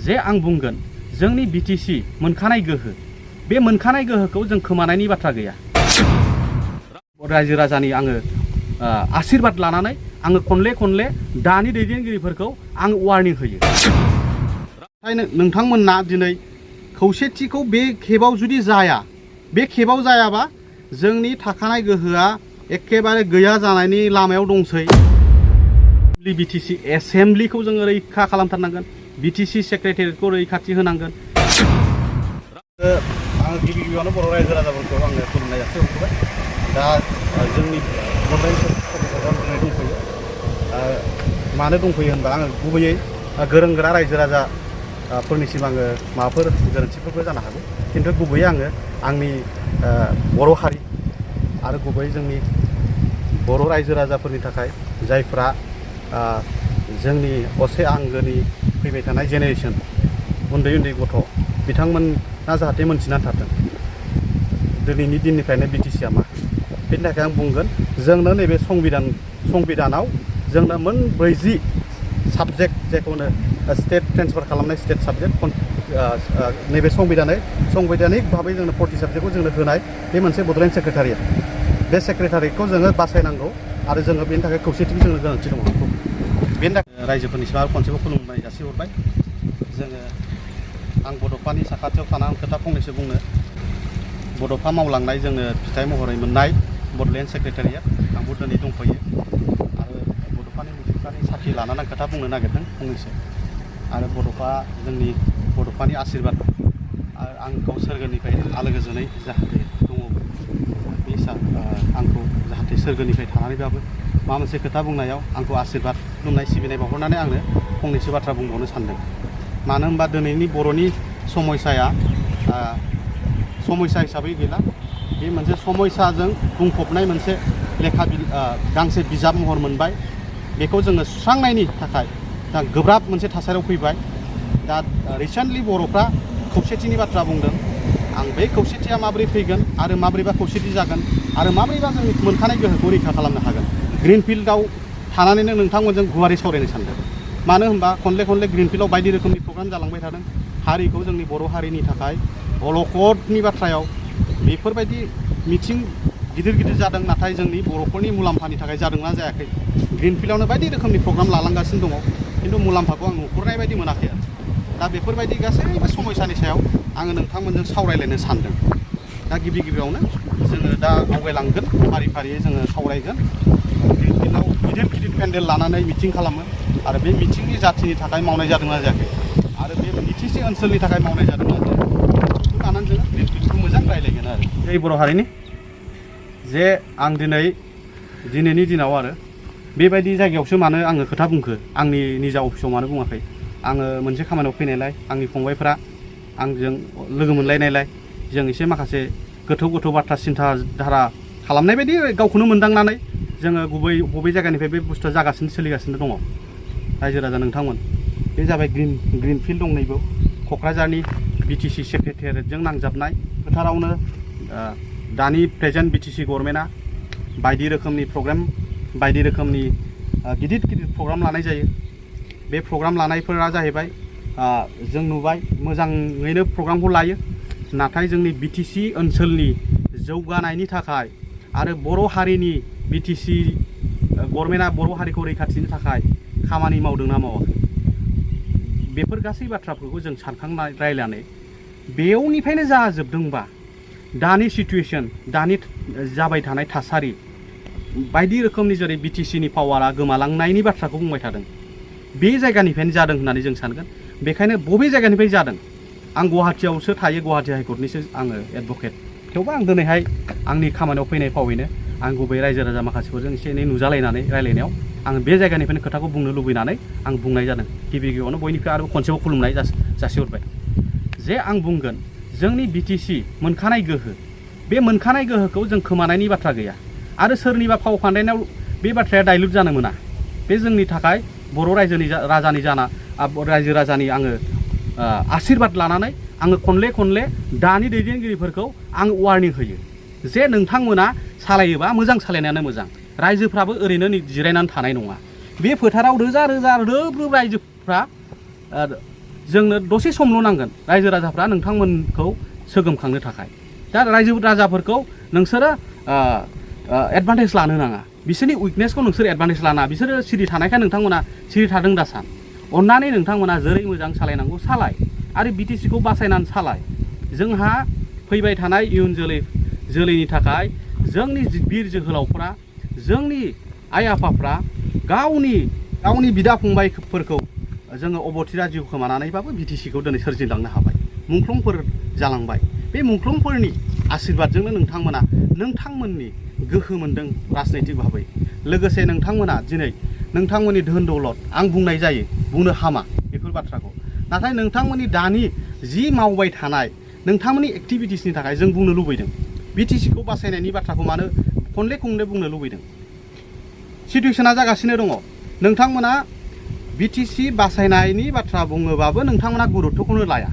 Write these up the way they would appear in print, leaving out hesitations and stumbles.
जे आं बुंगोन जोंनि बिटिसि मोनखानाय गोहो बे मोनखानाय गोहोखौ जों खोमानायनि बाथ्रा गैया। रायजो राजानि आङो आशीर्बाद लानानै आङो खनले दानि दैदेनगिरिफोरखौ आं वार्निं होयो। नोंथांमोनना दिनै खौसेथिखौ बे खेबाव जुदि जाया, बे खेबाव जायाबा जोंनि थाखानाय गोहोआ एखेबारे गैया जानायनि लामायाव दंसै। बिटिसि एसेम्ब्लिखौ जोङो रैखा खालामथारनांगोन, बिटिसि सेक्रेटारियेटखौ रैखाथि होनांगोन। आं गिबियावनो बर' रायजो राजाफोरखौ आङो खुलुमनाय जासिहरबाय। दा जोंनि दिनै दंफैयो। मानो दंफैयो होनबा आङो गुबैयै गोरों गोरा रायजो राजाफोरनिसिम आङो माबाफोर गोरोन्थिफोरबो जानो हागौ, खिन्थु गुबैयै आङो आंनि बर' हारि आरो गुबैयै जोंनि बर' रायजो राजाफोरनि थाखाय जायफ्रा जोंनि असे आंगोनि फैबाय थानाय जेनेरेसन उन्दै गथ' बिथांमोना जाहाथे मोनथिनानै थाथों दिनैनि दिननिफ्रायनो बिटिसिआ मा। बेनि थाखाय आं बुंगोन जोंनो नैबे संबिधानाव जोंनो मोन 40 साबजेक्ट जायखौनो स्टेट ट्रेन्सफार खालामनाय स्टेट साबजेक्ट नैबे संबिधानिक भाबै जोंनो 40 साबजेक्टखौ जोंनो होनाय बे मोनसे बड'लेण्ड सेक्रेटारियेट। बे सेक्रेटारियेटखौ जोङो बासायनांगौ आरो जोङो बेनि थाखाय खौसेथिनि जोंनो गोनांथि दङ। बेनि थाखाय रायजोफोरनिसिम आरो खनसेबो खुलुमनाय जासिहरबाय। जोङो आं बड'फानि साखाथियाव थानानै खोथा फंनैसो बुंनो। बड'फा मावलांनाय जोङो फिथाइ महरै मोननाय बड'लेण्ड सेक्रेटारियेट आंबो दिनै दंफैयो आरो बड'फानि मुसुखानि साखि लानानै खोथा बुंनो नागिरदों फंनैसो। आरो जोंनि बड'फानि आशीर्बाद आंखौ सोरगोनिफ्राय आलो गोजोनै जाहाथे दङ बे आंखौ जाहाथे सोरगोनिफ्राय थानानैबाबो माबा मोनसे खोथा बुंनायाव आंखौ आशीर्बाद खुलुमनाय सिबिनाय बावहरनानै आङो फंनैसो बाथ्रा बुंबावनो सानदों। मानो होनबा दिनैनि बर'नि समस्याया समस्या हिसाबै गैला, बे मोनसे समस्याजों बुंफबनाय मोनसे गांसे बिजाब महर मोनबाय। बेखौ जोङो सुस्रांनायनि थाखाय दा गोब्राब मोनसे थासारियाव फैबाय। दा रिसेन्टलि बर'फ्रा खौसेथिनि बाथ्रा बुंदों। आं बे खौसेथिया माबोरै फैगोन आरो माबोरैबा खौसेथि जागोन आरो माबोरैबा जों मोनखानाय गोहोखौ रैखा खालामनो हागोन, ग्रिनफिल्डआव थानानैनो नोंथांमोनजों गुवारै सावरायनो सानदों। मानो होनबा खनले ग्रिनफिल्डआव बायदि रोखोमनि प्रग्राम जालांबाय थादों। हारिखौ जोंनि बर' हारिनि थाखाय अलखदनि बाथ्रायाव बेफोरबायदि मिथिं गिदिर जादों, नाथाय जोंनि बर'फोरनि मुलाम्फानि थाखाय जादोंना जायाखै। ग्रिनफिल्डआवनो बायदि रोखोमनि प्रग्राम लालांगासिनो दङ, खिन्थु मुलाम्फाखौ आं नुहुरनाय बायदि मोनाखै आरो। दा बेफोरबायदि गासैबो समस्यानि सायाव आङो नोंथांमोनजों सावरायलायनो सानदों। दा गिबियावनो जोङो दा आवगायलांगोन, फारियै जोङो सावरायगोन। ग्रिनफिल्डआव गिदिर पेन्डेल लानानै मिथिं खालामो आरो बे मिथिंनि जाथिनि थाखाय मावनाय जादोंना जायाखै आरो बे बिटिसि ओनसोलनि थाखाय मावनाय जादोंना जायाखै बेखौ लानानै जोङो ग्रिनफिल्डखौ मोजां रायलायगोन आरो। जै बर' हारिनि जे आं दिनैनि दिनाव आरो बेबायदि जायगायावसो मानो आङो खोथा बुंखो, आंनि निजा अफिसाव मानो बुङाखै। आङो मोनसे खामानियाव फैनायलाय आंनि फंबायफ्रा आंजों लोगो मोनलायनायलाय जों एसे माखासे गोथौ बाथ्रा सिन्था धारा खालामनाय बायदि गावखौनो मोनदांनानै जोङो बबे जायगानिफ्राय बे बुस्थुआ सोलिगासिनो दङ। रायजो राजा नोंथांमोन, बे जाबाय ग्रिनफिल्ड दं नैबो क'क्राझारनि बिटिसि सेक्रेटारियेटजों नांजाबनाय फोथारावनो दानि प्रेजेन्ट बिटिसि गभर्नमेन्टआ बायदि रोखोमनि प्रग्राम बायदि रोखोमनि गिदिर प्रग्राम लानाय जायो। बे प्रग्राम लानायफोरा जाहैबाय जों नुबाय मोजाङैनो प्रग्रामखौ लायो, नाथाय जोंनि बिटिसि ओनसोलनि जौगानायनि थाखाय आरो बर' हारिनि बिटिसि गभर्नमेन्टआ बर' हारिखौ रैखाथिनि थाखाय खामानि मावदोंना मावाखै, बेफोर गासै बाथ्राफोरखौ जों सानखांनानै रायलायनानै बेयावनिफ्रायनो जाजोबदोंबा दानि सिटुवेसन, दानि जाबाय थानाय थासारि बायदि रोखोमनि जेरै बिटिसिनि पावारा गोमालांनायनि बाथ्राखौ बुंबाय थादों, बे जायगानिफ्रायनो जादों होननानै जों सानगोन। बेखायनो बबे जायगानिफ्राय जादों, आं गुवाहाटियावसो थायो, गुवाहाटि हाइकर्टनिसो आङो एडभकेट। थेवबो आं दिनैहाय आंनि खामानियाव फैनाय फावैनो आं गुबै रायजो राजा माखासेफोरजों एसे एनै नुजालायनानै रायलायनायाव आं बे जायगानिफ्रायनो खोथाखौ बुंनो लुबैनानै आं बुंनाय जादों। गिबियावनो बयनिफ्राय आरो खनसेबाव खुलुमनाय जासिहरबाय। जे आं बुंगोन जोंनि बिटिसि मोनखानाय गोहो, बे मोनखानाय गोहोखौ जों खोमानायनि बाथ्रा गैया आरो सोरनिबा फाव फान्दायनायाव बे बाथ्राया डाइल्युट जानो मोना। बे जोंनि थाखाय बर' रायजो राजानि आङो आशीर्बाद लानानै आङो खनले दानि दैदेनगिरिफोरखौ आं वार्निं होयो जे नोंथांमोना सालायोबा मोजां सालायनायानो मोजां। रायजोफ्राबो ओरैनो जिरायनानै थानाय नङा। बे फोथाराव रोजा रोजा रोब रायजोफ्रा जोंनो दसे समल' नांगोन रायजो राजाफ्रा नोंथांमोनखौ सोगोमखांनो थाखाय। दा रायजो राजाफोरखौ नोंसोरो एडभान्टेज लानो नाङा, बिसोरनि उइकनेसखौ नोंसोर एडभान्टेज लाना, बिसोरो सिरि थानायखाय नोंथांमोना सिरि थादों दा सान। अन्नानै नोंथांमोना जेरै मोजां सालायनांगौ सालाय आरो बिटिसिखौ बासायनानै सालाय। जोंहा फैबाय थानाय इयुन जोलैनि थाखाय जोंनि बिर जोहोलावफ्रा, जोंनि आइ आफाफ्रा गावनि बिदा फंबायफोरखौ जोङो अबथिरा जिउ खोमानानैबाबो बिटिसिखौ दिनै सोरजिलांनो हाबाय, मुंख्लंफोर जालांबाय। बे मुंख्लंफोरनि आशीर्बादजोंनो नोंथांमोना नोंथांमोननि गोहो मोनदों राजनैतिक भाबै। लोगोसे नोंथांमोना दिनै नोंथांमोननि धोन दौलत, आं बुंनाय जायो, बुंनो हामा बेफोर बाथ्राखौ, नाथाय नोंथांमोननि दानि जि मावबाय थानाय नोंथांमोननि एक्टिभिटिसनि थाखाय जों बुंनो लुबैदों। बिटिसिखौ बासायनायनि बाथ्राखौ मानो खनले खनले बुंनो लुबैदों? सिटुवेसना जागासिनो दङ। नोंथांमोना बिटिसि बासायनायनि बाथ्रा बुङोबाबो नोंथांमोना गुरुत्वखौनो लाया,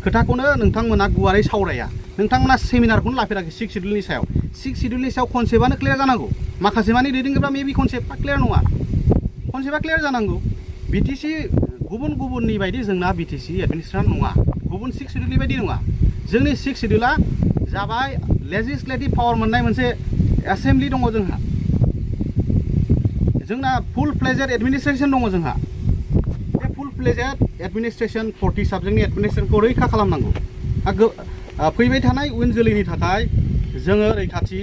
खोथाखौनो नोंथांमोना गुवारै सावराया। नोंथांमोना सेमिनारखौनो लाफेराखै 6 सिडिउलनि सायाव। 6 सिडिउलनि सायाव कनसेप्टआनो क्लियार जानांगौ। माखासे मानि दैदेनगिरिफ्रा मेबि कनसेप्टआ क्लियार नङा, कनसेप्टआ क्लियार जानांगौ। बिटिसि गुबुननि बायदि जोंना बिटिसि एडमिनिस्ट्रेसन नङा, गुबुन 6 सिडिउलनि बायदि नङा। जोंनि 6 सिडिउला जाबाय लेजिस्लेटिभ पावार मोननाय मोनसे एसेम्बलि दङ जोंना फुल फ्लेजेड एडमिनिस्ट्रेसन दङ जोंहा। बे फुल फ्लेजेड एडमिनिस्ट्रेसन 40 साबजेक्टनि एडमिनिस्ट्रेसनखौ रैखा खालामनांगौ। फैबाय थानाय उन जोलैनि थाखाय जोङो रैखाथि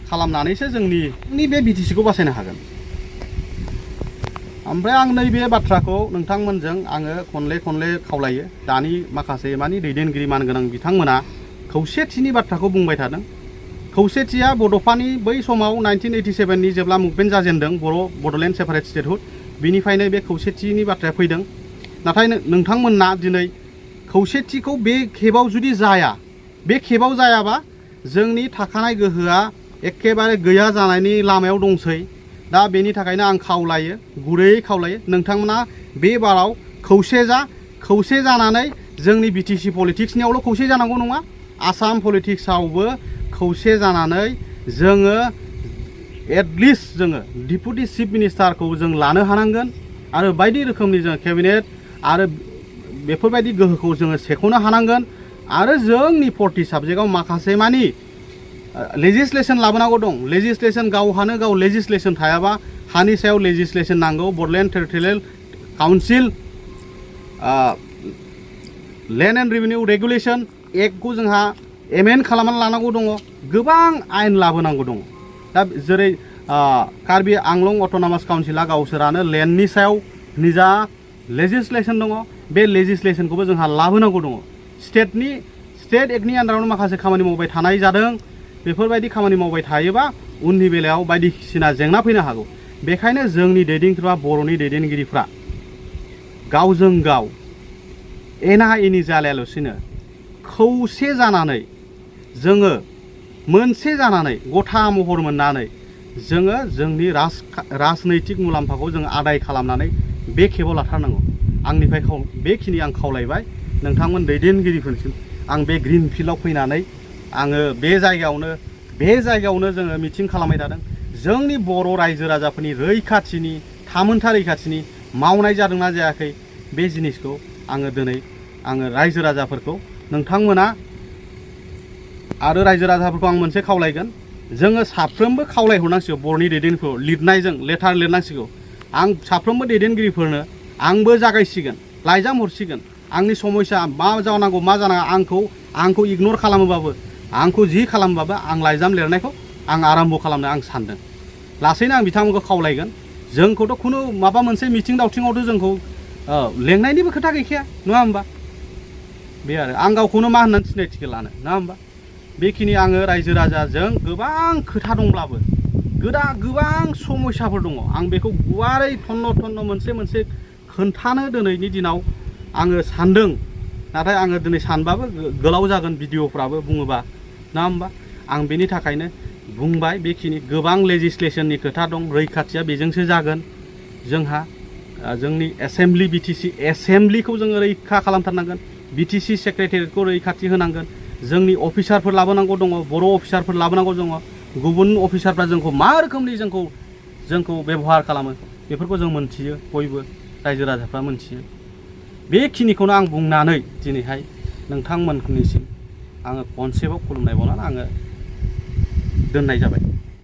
खालामनानैसो जोंनि बे बिटिसिखौ बासायनो हागोन। ओमफ्राय आं नैबे बाथ्राखौ नोंथांमोनजों आङो खनले खावलायो। दानि माखासे मानि दैदेनगिरि मानगोनां बिथांमोना खौसेथिनि बाथ्राखौ बुंबाय थादों। खौसेथिया बड'फानि बै समाव 1987नि जेब्ला मुभमेन्ट जाजेनदों बड'लेण्ड सेपारेट स्टेटहुड, बिनिफ्रायनो बे खौसेथिनि बाथ्राया फैदों। नाथाय नोंथांमोना दिनै खौसेथिखौ बे खेबाव जुदि जाया, बे खेबाव जायाबा जोंनि थाखानाय गोहोआ एखेबारे गैया जानायनि लामायाव दंसै। दा बेनि थाखायनो आं खावलायो, गुरै खावलायो, नोंथांमोना बे बाराव खौसे जानानै जोंनि बिटिसि पलिटिक्सनियावल' खौसे जानांगौ नङा, आसाम पलिटिक्सआवबो खौसे जानानै जोङो एटलिस्ट जोङो डिपुटि चिफ मिनिस्टारखौ जों लानो हानांगोन आरो बायदि रोखोमनि जों केबिनेट आरो बेफोरबायदि गोहोखौ जोङो सेख'नो हानांगोन। आरो जोंनि 40 साबजेक्टआव माखासे मानि लेजिस्लेसन लाबोनांगौ दं। लेजिस्लेसन गावहानो गाव लेजिस्लेसन थायाबा हानि सायाव लेजिस्लेसन नांगौ। Bodoland territorial council land and revenue regulation एक्टखौ जोंहा एमेन्ड खालामनानै लानांगौ दङ। गोबां आयेन लाबोनांगौ दङ। दा जेरै कार्बि आंलं अट'नमास काउन्सिला गावसोरानो लेन्डनि सायाव निजा लेजिस्लेसन दङ। बे लेजिस्लेसनखौबो जोंहा लाबोनांगौ दङ। स्टेट एक्टनि आन्दारावनो माखासे खामानि मावबाय थानाय जादों। बेफोरबायदि खामानि मावबाय थायोबा उननि बेलायाव बायदिसिना जेंना फैनो हागौ। बेखायनो जोंनि दैदेनगिरिफ्रा, बर'नि दैदेनगिरिफ्रा गावजों गाव एना एनि जालायालासिनो खौसे जानानै जोङो मोनसे जानानै गथा महर मोननानै जोङो जोंनि राजनैतिक मुलाम्फाखौ जोङो आदाय खालामनानै बे खेबाव लाथारनांगौ। आंनिफ्राय बेखिनि आं खावलायबाय नोंथांमोन दैदेनगिरिफोरसिम। आं बे ग्रिन फिल्डआव फैनानै आङो बे जायगायावनो जोङो मिटिं खालामबाय थादों। जोंनि बर' रायजो राजाफोरनि रैखाथिनि, थामोनथा रैखाथिनि मावनाय जादोंना जायाखै बे जिनिसखौ दिनै आङो रायजो राजाफोरखौ, नोंथांमोना आरो रायजो राजाफोरखौ आं मोनसे खावलायगोन। जोङो साफ्रोमबो खावलायहरनांसिगौ, बर'नि दैदेनगिरिफोरखौ लिरनायजों लेटार लिरनांसिगौ। आं साफ्रोमबो दैदेनगिरिफोरनो आंबो जागायसिगोन, लाइजाम हरसिगोन। आंनि समस्या मा जानांगौ मा जानाङा आंखौ इगनर खालामोबाबो, आंखौ जि खालामबाबो आं लाइजाम लिरनायखौ आं आराम्भ खालामनो आं सानदों। लासैनो आं बिथांमोनखौ खावलायगोन। जोंखौथ' खुनु माबा मोनसे मिथिं दावथिङावथ' जोंखौ लेंनायनिबो खोथा गैखाया, नङा होमबा? बे आरो आं गावखौनो मा होननानै सिनायथिखौ लानो, नङा होमबा? बेखिनि आङो रायजो राजाजों गोबां खोथा दंब्लाबो गोबां समस्याफोर दङ। आं बेखौ गुवारै थन्न मोनसे खोन्थानो दिनैनि दिनाव आङो सानदों। नाथाय आङो दिनै सानबाबो गोलाव जागोन भिडिअफ्राबो बुङोबा, नङा होमबा? आं बेनि थाखायनो बुंबाय। बेखिनि गोबां लेजिस्लेसननि खोथा दं। रैखाथिया बेजोंसो जागोन। जोंहा जोंनि एसेम्बलि बिटिसि एसेम्बलिखौ जोङो रैखा खालामथारनांगोन। बिटिसि सेक्रेटारियेटखौ रैखाथि होनांगोन। जोंनि अफिसारफोर लाबोनांगौ दङ, बर' अफिसारफोर लाबोनांगौ दङ। गुबुन अफिसारफ्रा जोंखौ मा रोखोमनि जोंखौ बेबहार खालामो बेफोरखौ जों मोनथियो, बयबो रायजो राजाफ्रा मोनथियो। बेखिनिखौनो आं बुंनानै दिनैहाय नोंथांमोननिसिम आङो खनसेबाव खुलुमनाय बावनानै आङो दोननाय जाबाय।